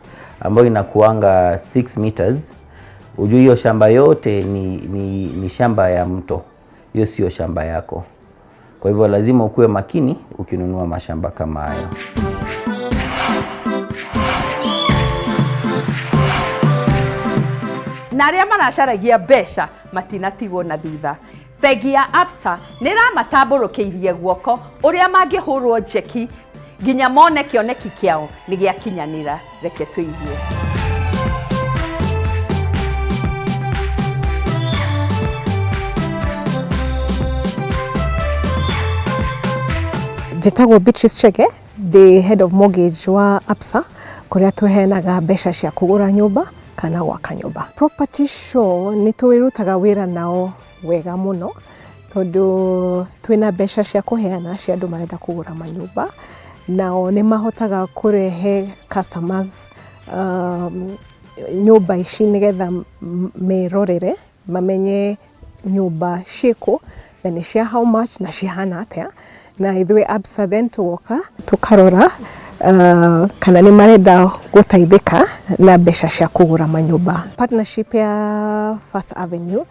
ambayo inakuanga 6 meters. Ujue hiyo shamba yote ni shamba ya mto, hiyo sio shamba yako. Kwa hivyo lazima ukuwe makini ukinunua mashamba kama hayo. Na arĩa maracaragia mbeca matinatigwo na thutha. Bengi ya Absa nĩ ĩramatambũrũkĩirie guoko ũrĩa mangĩhũrwo njeki nginya mone kĩoneki kĩao nĩ gĩakinyanĩra. Reke tũigue. Njĩtagwo Beatrice Chege, ndĩ head of mortgage wa Absa, kũrĩa tũheanaga mbeca cia kũgũra nyũmba kana gwaka nyũmba. Property Show nĩ tũrutaga wĩra nao wega mũno tondũ twĩna mbeca cia kũheana cia andũ marenda kũgũra manyũmba, nao nĩ mahotaga kũrehe customers nyũmba ici nĩgetha merorere mamenye nyũmba ciĩkũ na nĩ cia how much na cihana atĩa, na ithuĩ Absa then tũgoka tũkarora kana nĩ marenda gũteithĩka na mbeca cia kũgũra manyũmba. Partnership ya First Avenue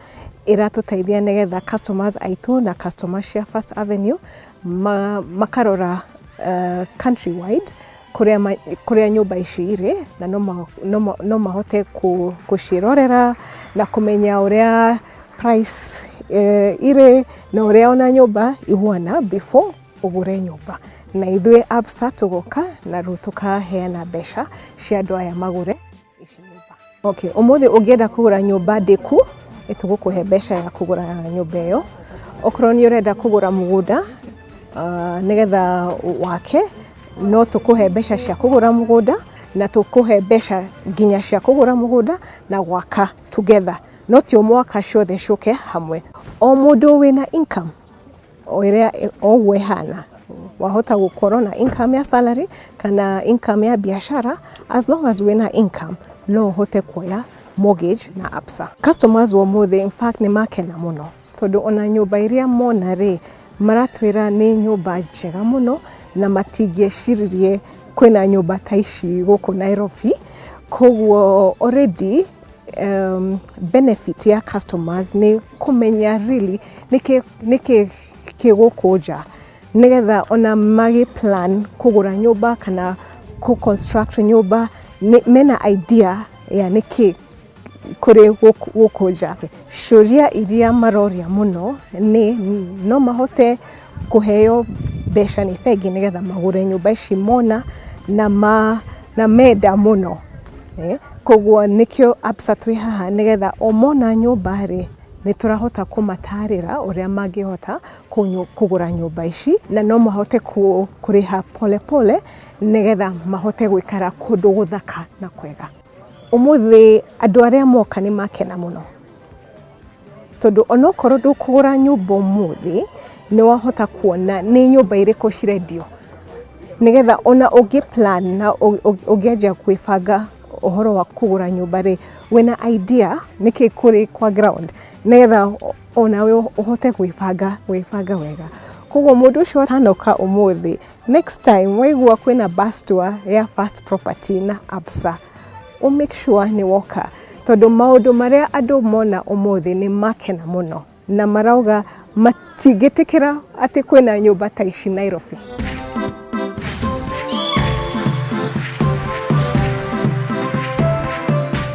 ĩratũteithia nĩgetha customers aitũ na customers cia First Avenue makarora countrywide kũrĩa nyũmba ici irĩ, na no mahote gũciĩrorera na kũmenya ũrĩa price irĩ na ũrĩa ona nyũmba ihuana before ũgũre nyũmba. Na ithuĩ Absa tũgoka na rĩu tũkaheana mbeca cia andũ aya magũre ici nyũmba. Okay, ũmũthĩ ũngĩenda kũgũra nyũmba ndĩku, nĩ tũgũkũhe mbeca ya kũgũra nyũmba ĩyo. Okorwo nĩ ũrenda kũgũra mũgũnda nĩgetha wake, no tũkũhe mbeca cia kũgũra mũgũnda na tũkũhe mbeca nginya cia kũgũra mũgũnda na gwaka together. No ti o mwaka ciothe ciũke hamwe. O mũndũ wĩna income o ĩrĩa o ũguo ĩhana, wahota gũkorwo na income ya salary kana income ya biashara, as long as wĩna income no ũhote kuoya mortgage na Absa. Customers ũmũthĩ in fact nĩ makena mũno tondũ ona nyũmba iria mona rĩ, maratwĩra nĩ nyũmba njega mũno na matingĩeciririe kwĩna nyũmba ta ici gũkũ Nairobi. Koguo already benefit ya customers nĩ kũmenya really nĩkĩ kĩ gũkũ nja, nĩgetha ona magĩ plan kũgũra nyũmba kana kũ construct nyũmba mena idea ya nĩkĩ kũrĩ gũkũ nja. Ciũria iria maroria mũno nĩ no mahote kũheo mbeca nĩ bengi nĩgetha magũre nyũmba ici mona na menda mũno. Koguo nĩkĩo Absa twĩ haha nĩgetha o mona nyũmba rĩ, nĩ tũrahota kũmatarĩra ũrĩa mangĩhota kũgũra nyũmba ici, na no mahote kũrĩha pole pole nĩgetha mahote gũikara kũndũ gũthaka na kwega. Ũmũthĩ andũ arĩa moka nĩ makena mũno tondũ onokorwo ndũkũgũra nyũmba ũmũthĩ, nĩ wahota kuona nĩ nyũmba irĩkũ cirendio, nĩgetha ona ũngĩ plan na ũngĩanjia kwĩbanga ũhoro wa kũgũra nyũmba rĩ, wĩna idea nĩkĩ kũrĩ kwa ground, nĩgetha onawe ũhote gwĩbanga wega. Koguo mũndũ ũcio atanoka ũmũthĩ, next time waigua kwĩna bus tour ya First Property na Absa, ũ make sure nĩ woka, tondũ maũndũ marĩa andũ mona ũmũthĩ nĩ makena mũno na marauga matingĩtĩkĩra atĩ kwĩna nyũmba ta ici Nairobi.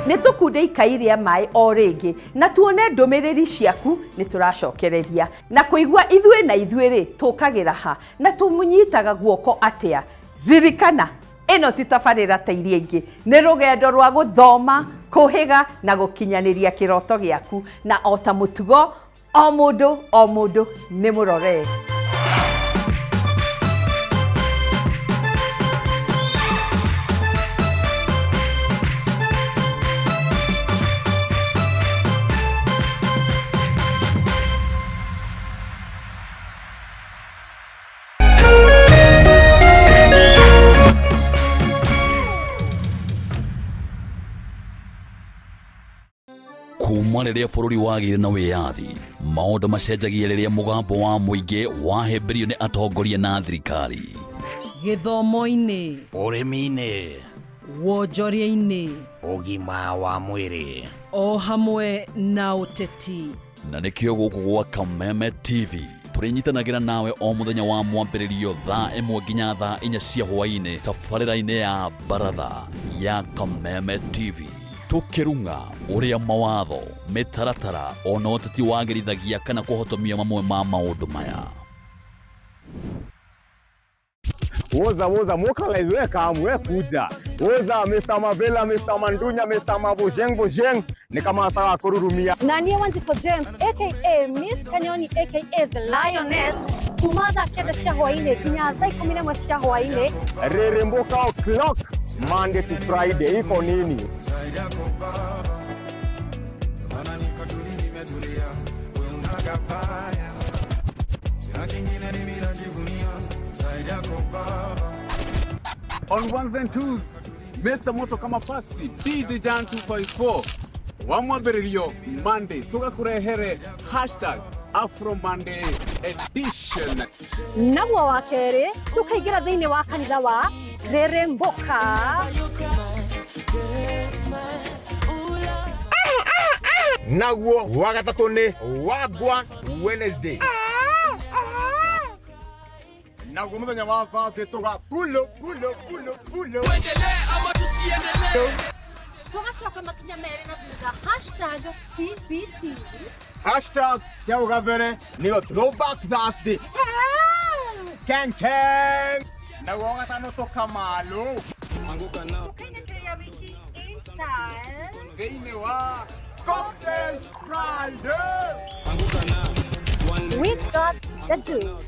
Nĩ tũkunde ikai rĩa maĩ o rĩngĩ na tuone ndũmĩrĩri ciaku nĩ tũracokereria na kũigua ithuĩ na ithuĩ rĩ tũkagĩra ha na tũmũnyitaga guoko atĩa. Ririkana ĩno ti tabarĩra ta iria ingĩ, nĩ rũgendo rwa gũthoma, kũhĩga na gũkinyanĩria kĩroto gĩaku, na o ta mũtugo o mũndũ o mũndũ nĩ mũrore. Kuma rĩrĩa bũrũri wagĩire na wĩyathi, maũndũ macenjagia rĩrĩa mũgambo wa mũingĩ wahĩmbĩrio nĩ atongoria na thirikari. Gĩthomo-inĩ, ũrĩmi-inĩ, wonjoria-inĩ, ũgima wa mwĩrĩ, o hamwe na ũteti. Na nĩkĩo gũkũ gwa Kameme TV Tũrĩnyitanagĩra nawe o mũthenya wa mwambĩrĩrio thaa 1 nginya thaa 4 cia hwaĩ-inĩ tabarĩra-inĩ ya Baratha ya Kameme TV. Tũkĩrung'a ũrĩa mawatho, mĩtaratara ona ũteti wagĩrithagia kana kũhotomia mamwe ma maũndũ maya. Woza woza mokalize we kam we kuja. Woza Mr. Mavela, Mr. Mandunya, Mr. Mabojeng Bojeng ni kama sawa kururumia. Na niĩ Wanjikũ James aka Miss Kanyoni aka The Lioness kuma thaa 9 cia hwaĩ-inĩ nginya thaa 11 cia hwaĩ-inĩ. Reremboka o'clock Monday to Friday iko nini? On ones and twos, Mr. Moto kama pasi DJ Jan 254 wa mwambĩrĩrio Monday tũgakũrehere hashtag Afro Monday edition. Naguo wa kerĩ tũkaingĩra thĩinĩ wa kanitha wa Reremboka. Naguo wa gatatũ nĩ Wagwan Wednesday. Naguo mũthenya wa Thursday tũga pulo pulo pulo pulo. Tũgacoka makinya merĩ na thutha hashtag TBT. Hashtag cia ũgabere nĩyo Throwback Thursday. Ken Ken. Naguo wa gatano tũkamalo. Tũkainĩkĩria wiki in style. Thĩinĩ wa Cocktail Friday. We got the juice.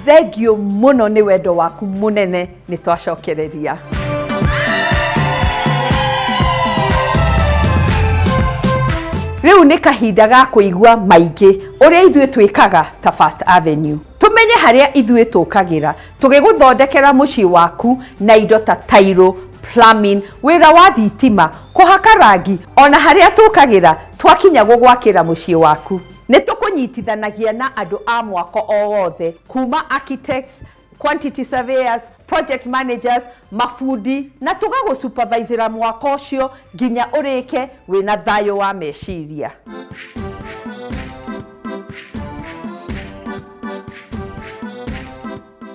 Thengio muno nĩ wendo waku mũnene nĩ twacokereria. Rĩu nĩ kahinda ga kũigua maingĩ ũrĩa ithuĩ twĩkaga ta First Avenue. Tũmenye harĩa ithuĩ tũkagĩra tũgĩgũthondekera mũciĩ waku na indo ta tairo, plumbing, wĩra wa thitima, kũhaka rangi, ona harĩa tũkagĩra twakinya gũgwakĩra mũciĩ waku. Nĩ tũkũnyitithanagia na andũ a mwako o wothe kuma architects, quantity surveyors, project managers, mabundi na tũgagũsupervisĩra mwako ũcio nginya ũrĩke wĩna thayũ wa meciria.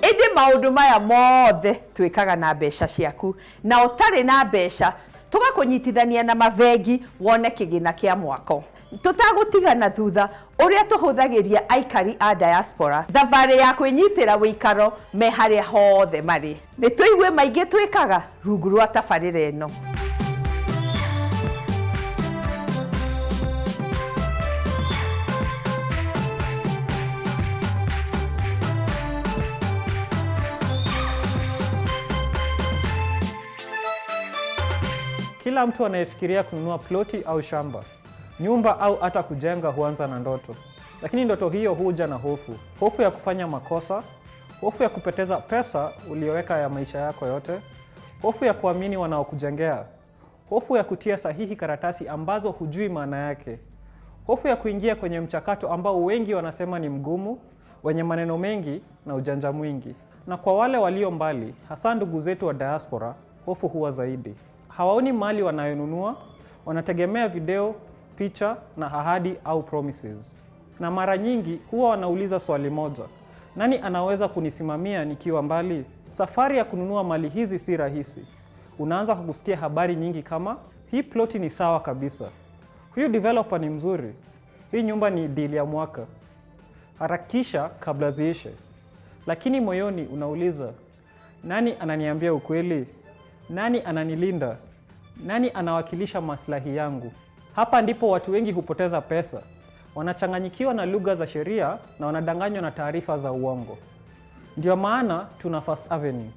Ĩndĩ maũndũ maya mothe twĩkaga na mbeca ciaku, na ũtarĩ na mbeca tũgakũnyitithania na mabengi wone kĩgĩna kĩa mwako. Tũtagũtigana thutha ũrĩa tũhũthagĩria aikari a diaspora thabarĩ ya kwĩnyitĩra wĩikaro me harĩa hothe marĩ. Nĩ tũigue maingĩ twĩkaga rungu rwa tabarĩra ĩno. Kila mtu anayefikiria kununua ploti au shamba, nyumba au hata kujenga huanza na ndoto. Lakini ndoto hiyo huja na hofu. Hofu ya kufanya makosa, hofu ya kupoteza pesa uliyoweka ya maisha yako yote, hofu ya kuamini wanaokujengea, hofu ya kutia sahihi karatasi ambazo hujui maana yake, hofu ya kuingia kwenye mchakato ambao wengi wanasema ni mgumu, wenye maneno mengi na ujanja mwingi. Na kwa wale walio mbali, hasa ndugu zetu wa diaspora, hofu huwa zaidi. Hawaoni mali wanayonunua, wanategemea video, picha na ahadi au promises. Na mara nyingi huwa wanauliza swali moja: nani anaweza kunisimamia nikiwa mbali? Safari ya kununua mali hizi si rahisi. Unaanza kwa kusikia habari nyingi kama hii ploti ni sawa kabisa, huyu developer ni mzuri, hii nyumba ni deal ya mwaka, harakisha kabla ziishe. Lakini moyoni unauliza, nani ananiambia ukweli? Nani ananilinda? Nani anawakilisha maslahi yangu? Hapa ndipo watu wengi hupoteza pesa. Wanachanganyikiwa na lugha za sheria na wanadanganywa na taarifa za uongo. Ndio maana tuna First Avenue.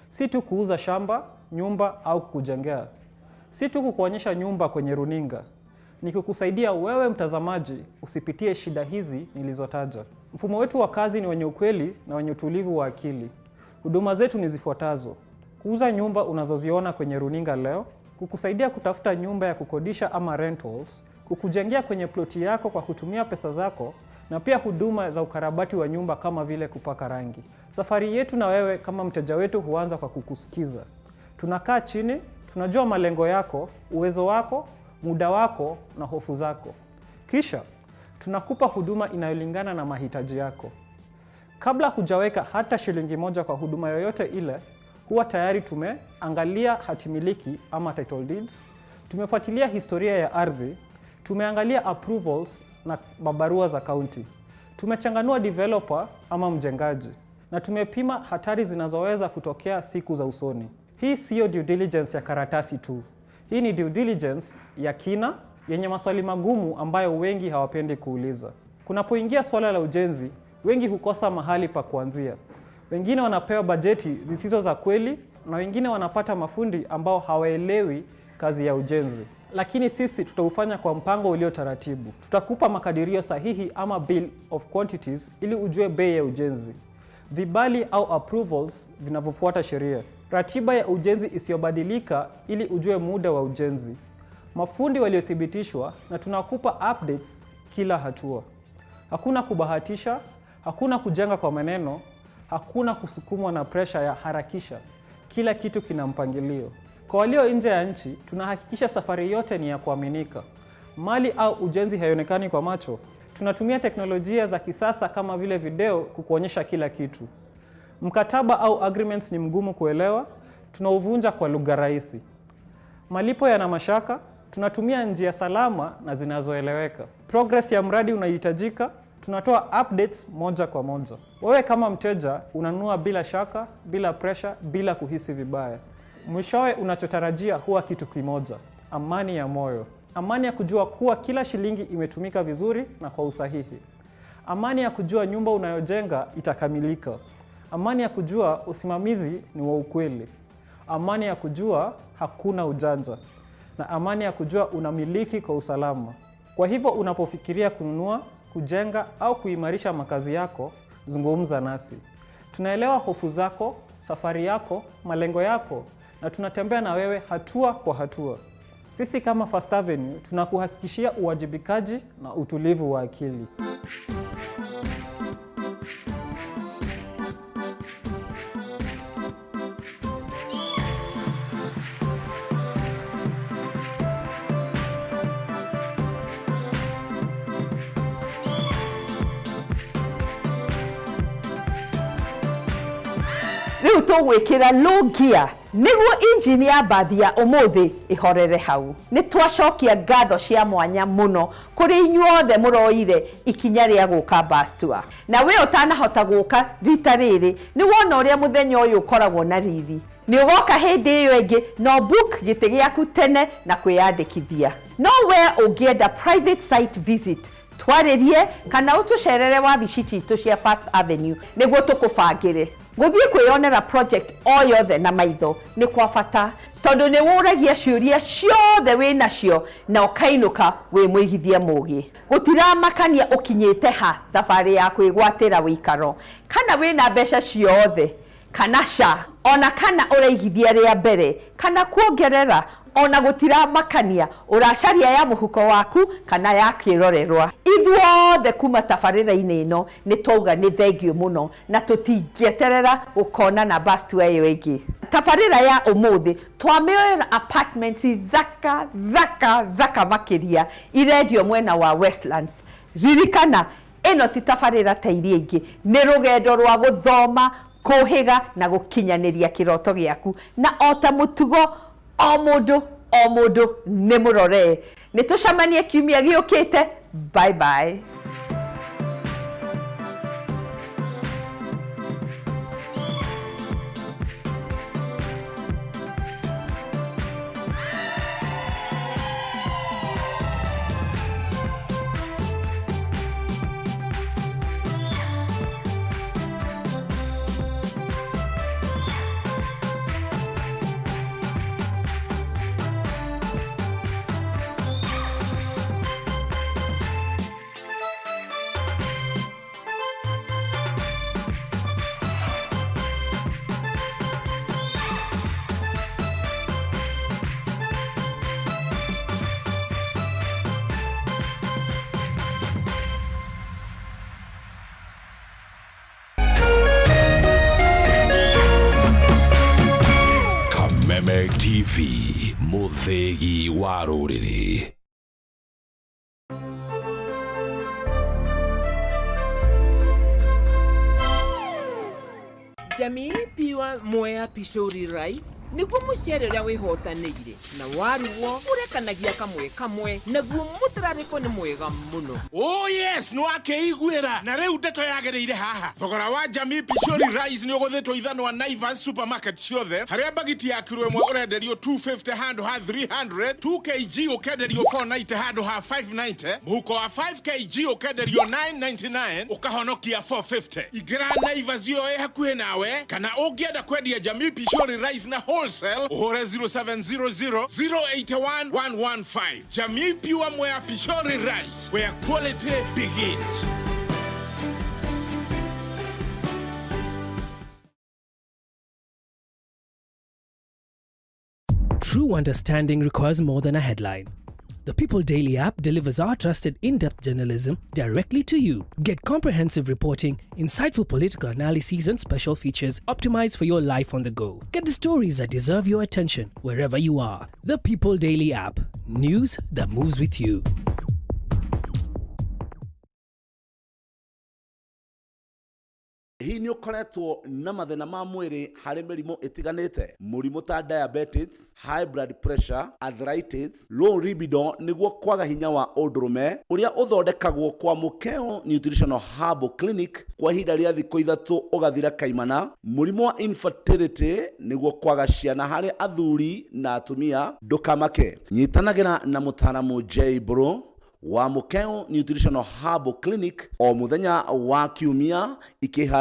Si tu kuuza shamba, nyumba au kukujengea. Si tu kukuonyesha nyumba kwenye runinga. Ni kukusaidia wewe mtazamaji usipitie shida hizi nilizotaja. Mfumo wetu wa kazi ni wenye ukweli na wenye utulivu wa akili. Huduma zetu ni zifuatazo: Kuuza nyumba unazoziona kwenye runinga leo, kukusaidia kutafuta nyumba ya kukodisha ama rentals, kukujengea kwenye ploti yako kwa kutumia pesa zako, na pia huduma za ukarabati wa nyumba kama vile kupaka rangi. Safari yetu na wewe kama mteja wetu huanza kwa kukusikiza. Tunakaa chini, tunajua malengo yako, uwezo wako, muda wako na hofu zako. Kisha tunakupa huduma inayolingana na mahitaji yako. Kabla hujaweka hata shilingi moja kwa huduma yoyote ile, huwa tayari tumeangalia hatimiliki ama title deeds, tumefuatilia historia ya ardhi, tumeangalia approvals na mabarua za kaunti, tumechanganua developer ama mjengaji, na tumepima hatari zinazoweza kutokea siku za usoni. Hii siyo due diligence ya karatasi tu. Hii ni due diligence ya kina yenye maswali magumu ambayo wengi hawapendi kuuliza. Kunapoingia swala la ujenzi, wengi hukosa mahali pa kuanzia. Wengine wanapewa bajeti zisizo za kweli na wengine wanapata mafundi ambao hawaelewi kazi ya ujenzi. Lakini sisi tutaufanya kwa mpango ulio taratibu. Tutakupa makadirio sahihi ama bill of quantities ili ujue bei ya ujenzi, vibali au approvals vinavyofuata sheria, ratiba ya ujenzi isiyobadilika ili ujue muda wa ujenzi, mafundi waliothibitishwa, na tunakupa updates kila hatua. Hakuna kubahatisha, hakuna kujenga kwa maneno, hakuna kusukumwa na presha ya harakisha. Kila kitu kina mpangilio. Kwa walio nje ya nchi, tunahakikisha safari yote ni ya kuaminika. Mali au ujenzi haionekani kwa macho. Tunatumia teknolojia za kisasa kama vile video kukuonyesha kila kitu. Mkataba au agreements ni mgumu kuelewa, tunauvunja kwa lugha rahisi. Malipo yana mashaka, tunatumia njia salama na zinazoeleweka. Progress ya mradi unahitajika, tunatoa updates moja kwa moja. Wewe kama mteja unanunua bila shaka, bila pressure, bila kuhisi vibaya. Mwishowe unachotarajia huwa kitu kimoja, amani ya moyo. Amani ya kujua kuwa kila shilingi imetumika vizuri na kwa usahihi. Amani ya kujua nyumba unayojenga itakamilika. Amani ya kujua usimamizi ni wa ukweli. Amani ya kujua hakuna ujanja, na amani ya kujua unamiliki kwa usalama. Kwa hivyo unapofikiria kununua, kujenga au kuimarisha makazi yako, zungumza nasi. Tunaelewa hofu zako, safari yako, malengo yako, na tunatembea na wewe hatua kwa hatua. Sisi kama First Avenue tunakuhakikishia uwajibikaji na utulivu wa akili. Rĩu tũgwĩkĩra low gear nĩguo injini ya mbathi ya ũmũthĩ ĩhorere hau. Nĩ twacokia ngatho cia mwanya mũno kũrĩ inyuothe mũroire ikinya rĩa gũka bus tour. Na we ũtanahota gũka rita rĩrĩ, nĩ wona ũrĩa mũthenya ũyũ ũkoragwo na riri. Nĩ ũgoka hĩndĩ ĩyo ĩngĩ no book gĩtĩ gĩaku tene na kwĩyandĩkithia. No we ũngĩenda private site visit, twarĩrie kana ũtũcerere wabici citũ cia First Avenue nĩguo tũkũbangĩre. Gũthiĩ kwĩyonera project o yothe na maitho nĩ kwa bata tondũ nĩ wũragia ciũria ciothe wĩ nacio na ũkainũka wĩ mũigithia mũgĩ. Gũtiramakania ũkinyĩte ha thabarĩ ya kwĩgwatĩra wĩikaro, kana wĩna mbeca ciothe kana ca, ona kana ũraigithia rĩa mbere kana kuongerera, ona gũtiramakania ũracaria ya mũhuko waku kana ya kĩrorerwa. Ithuothe kuma tabarĩra-inĩ ĩno nĩ twauga nĩ thengiũ mũno na tũtingĩeterera gũkonana bus tour ĩyo ĩngĩ. Tabarĩra ya ũmũthĩ twamĩoera apartments thaka thaka thaka makĩria irendio mwena wa Westlands. Ririkana ĩno ti tabarĩra ta iria ingĩ, nĩ rũgendo rwa gũthoma, kũhĩga na gũkinyanĩria kĩroto gĩaku, na o ta mũtugo o mũndũ o mũndũ nĩ mũrore. Nĩ tũcemanie kiumia gĩũkĩte. Bye bye. TV, mũthĩgi wa rũrĩrĩ. Jamii Pure Mwea Pishori Rice nĩguo mũcere ũrĩa wĩhotanĩire na warugwo ũrekanagia kamwe kamwe naguo mũtararĩko nĩ mwega mũno. Oh yes, nĩ wakeiguĩra na rĩu ndeto yagĩrĩire haha. Thogora wa Jamii Pishori Rice nĩ ũgũthĩtwo ithanwa Naivas supermarket ciothe, harĩa bagiti ya kiro ĩmwe ũrenderio 250 handũ ha 300, 2 kg ũkenderio 490 handũ ha 590, mũhuko wa 5 kg ũkenderio 999 ũkahonokia 450. Ingĩra Naivas ĩyo ĩ hakuhĩ nawe, kana ũngĩenda kwendia Jamii Pishori Rice na wholesale ũhũre 0700 081 115. Jamii Pure Mwea Pishori Rice, where quality begins. True understanding requires more than a headline. The People Daily app delivers our trusted in depth journalism directly to you. Get comprehensive reporting, insightful political analyses, and special features optimized for your life on the go. Get the stories that deserve your attention wherever you are. The People Daily app. News that moves with you. Hihi nĩ ũkoretwo na mathĩna ma mwĩrĩ harĩ mĩrimũ ĩtiganĩte, mũrimũ ta diabetes, high blood pressure, arthritis, low libido nĩguo kwaga hinya wa ũndũrũme ũrĩa ũthondekagwo kwa Mũkeo Nutritional Herbal Clinic kwa ihinda rĩa thikũ 3 ũgathira kaimana, mũrimũ wa infertility nĩguo kwaga ciana harĩ athuri na atumia, ndũkamake. Nyitanagĩra na mũtaaramu J Bro wa Mũkeo Nutritional Herbal Clinic o mũthenya wa kiumia ikĩha.